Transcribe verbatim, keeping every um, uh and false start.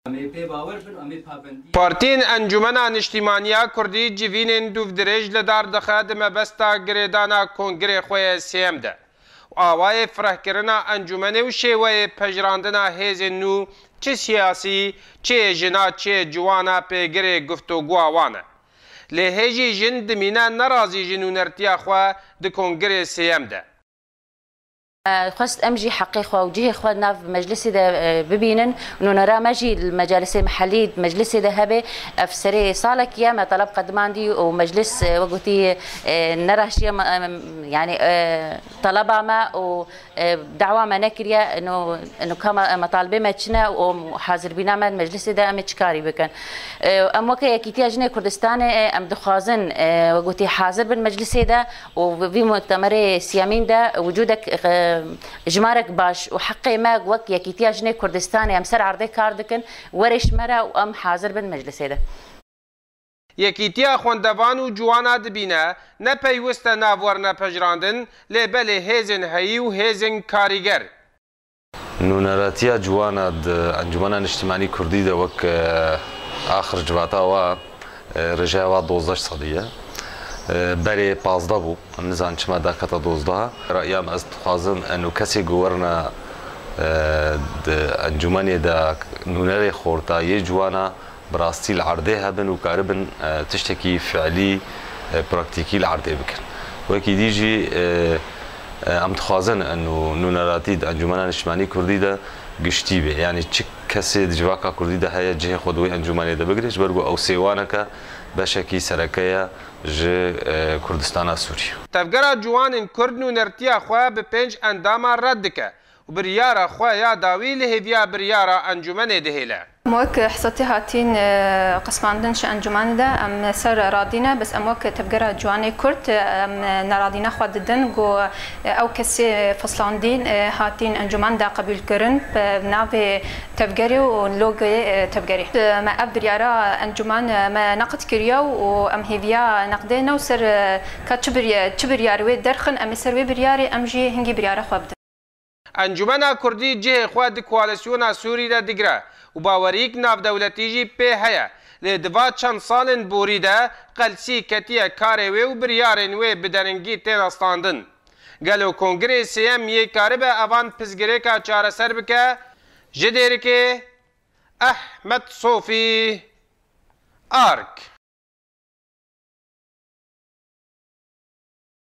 Em ê pê bawer bin, em ê pabendî. Partiyên Encûmena Niştîmaniya Kurdî civînên dûvdirêj li dar dixe di mebesta girêdana kongrê xwe yê sêyem de. Awayê firehkirina encûmenê û şêweyê pejirandina hêzên nû çi siyasî, çi yê jina, çi yê ciwana pêgirê guftûgoya wan e. Lê hê jî jin dimîne nerazî ji nûnertiya xwe di kongrê sêyem de. Xwest em jî heqê xwe û cihê xwe nav meclisê de, e, bibînin. Nûnera me jî li mecalisê mehellî, meclisê de hebe. Ev serê salekî ye, me teleb qedimandî û meclis, e, wek gotî, e, neraştiye me, em, yanî, e, teleba me û, e, dawa me nekiriye. Ino, ino ka me, metalibê me çi ne û hazirbîna me meclisê de em ê çi karî bikin. E, em weke Yekîtiya Jinê Kurdistanê, e, em dixwazin, e, wek gotî hazir bin meclisê de û vî mutemerê siyemîn de wicûdek, e, jimarek baş û heqê me wek Yekîtiya Jinê Kurdistanê em ser erdê kar dikin, were ji me re û em hazir bin meclisê de. Yekîtiya xwendevan û ciwana dibîne, ne peywist e nav werne pejirandin, lê belê hêzên heyî û hêzên karîger. Nûneratiya ciwana di Encûmena Niştimanî Kurdî de wek, e, axir civata wa, e, rêjeya wa dozdeh sedî ye. E, berê pazdeh bû. Em nizanin çima dakete dozdeh. Raya me ez dixwazim eno kesê ku werna, e, di encûmenê de nûnerê xorta yê ciwana bi rastî li erdê hebin û karibin, e, tiştekî fiilî, e, praktîkî li erdê bikin. Wekî dî jî, e, e, em dixwazin eno nûneratî di Encûmena Niştimanî Kurdî de giştî be. Yanî çi kesê di civaka Kurdî de heye cihê xwe di wê encûmenê de bigire, ji ber ku ew sêwaneke beşekî sereke ye ji, e, Kurdistana Sûrî. Tevgera Ciwanên Kurd nûnertiya xwe bi pênc endama red dike û biryara xwe ya dawî li hêviya biryara encûmenê dihêle. Em wek hesatî hatîn, e, qismandin ji encûmenê de em ser radî ne, bes em wek tevgera ciwanê Kurd, e, em neradîna xwe didin ku, e, ew kesê fislandîn, e, hatîn encûmen de qebûlkirin bi navê tevgerê û logoyê, e, tevgerê. E, me ev biryara encûmen, e, me neqd kiriye û em hêviya neqdê ne û ser, e, ka çi birya-, çi biryarê wê derxin, em ê ser wê biryarê em jî hingî biryara xwe bidin. Encûmena Kurdî cihê xwe di koalîsyona Sûrî de digire û baweriyek navdewletî jî pê heye, lê di va çend salên borî de qelsî ketiye karê wê û biryarên wê bi deringî têne standin. Gelo Kongrê Sêyem yê karibe evan pirsgirêka çareser bike? Ji Dêrikê, Ehmed Sofî, Ark.